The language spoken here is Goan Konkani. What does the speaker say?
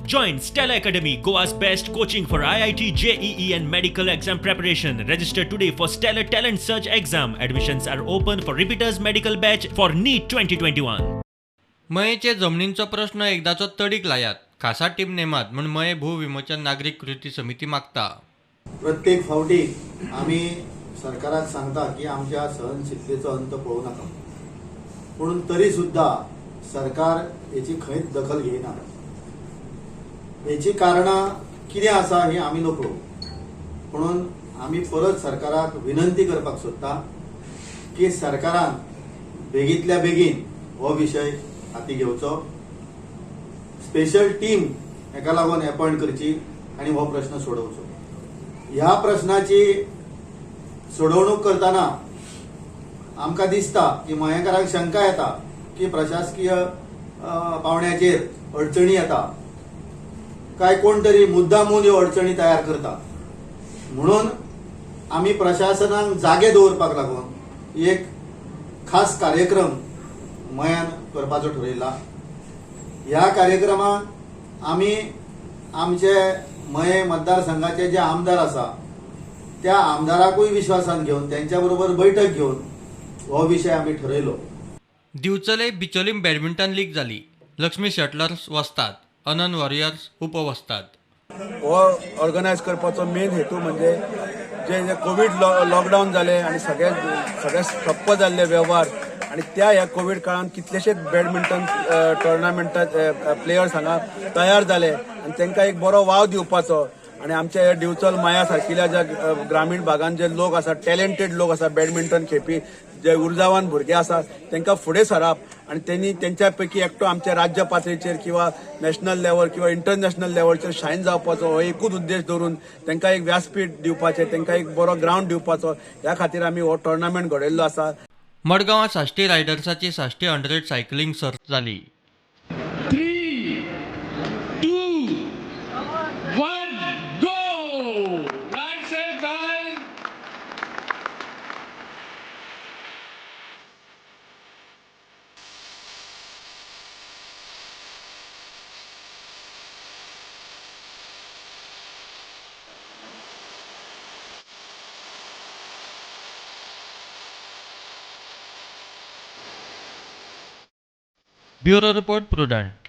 Join Stella Academy, Goa's best coaching for IIT, JEE and medical exam preparation. Register today for Stellar Talent Search exam. Admissions are open for repeaters medical batch for NEET 2021. मयेचे जमनींचो प्रश्न एकदाचो तडीक लायात, खासा टीम नेमात म्हूण मये भू विमोचन नागरीक कृती समिती मागता. प्रत्येक फावटी आमी सरकाराक सांगता की आमच्या सहनशीलतेचो अंत पळोवं नाका, पूण तरी सुद्दां सरकार हेची खंयच दखल घेयना. हेची कारणां कितें आसा ही आमी नकळो, म्हणून आमी परत सरकाराक विनंती करपाक सोदता की सरकारान बेगींतल्या बेगीन हो विशय हाती घेवचो, स्पेशल टीम हेका लागून एपॉयंट करची आनी हो प्रश्न सोडोवचो. ह्या प्रश्नाची सोडवणूक करतना आमकां दिसता की मयेकारांक शंका येता की प्रशासकीय पावंड्याचेर अडचणी येता काय कोण तरी मुद्दामून ह्यो अडचणी तयार करता, म्हणून आमी प्रशासनाक जागे दवरपाक लागून एक खास कार्यक्रम मयान करपाचो ठरयला. ह्या कार्यक्रमाक आमी आमचे मये मतदारसंघाचे जे आमदार आसा त्या आमदाराकूय विश्वासान घेवन त्यांच्या बरोबर बैठक घेवन हो विशय आमी ठरयलो. दिवचले बिचोलीम बॅडमिंटन लीग जाली. लक्ष्मी शटलर्स वस्ताद, अनन वॉरियर्स उपवस्ताद. हो ऑर्गनायज करपाचो मेन हेतू म्हणजे जे कोवीड लॉकडावन जाले आनी सगळे सगळे ठप्प जाल्ले वेव्हार आनी त्या ह्या कोवीड काळान कितलेशेच बॅडमिंटन टुर्नामेंटात प्लेयर्स हांगा तयार जाले आनी तांकां एक बरो वाव दिवपाचो आनी आमच्या ह्या दिवचल माया सारकिल्या ज्या ग्रामीण भागान जे लोक आसा, टॅलेंटेड लोक आसा, बॅडमिंटन खेळपी जे उर्जावान भुरगे आसा तांकां फुडें सरप आनी तेणी तेंच्या पैकी एकटो आमच्या राज्य पातळीचेर किंवा नॅशनल लेवल किंवा इंटरनॅशनल लेवलचेर शायन जावपाचो हो एकूच उद्देश दवरून तांकां एक व्यासपीठ दिवपाचें, तांकां एक बरो ग्रावंड दिवपाचो, ह्या खातीर आमी हो टुर्नामेंट घडयल्लो आसा. मडगांवां साश्टी रायडर्साची साश्टी 100 सायकलिंग सर्त जाली. 3, 2, 1, go! Right safe, guys! Bureau report, Prudent.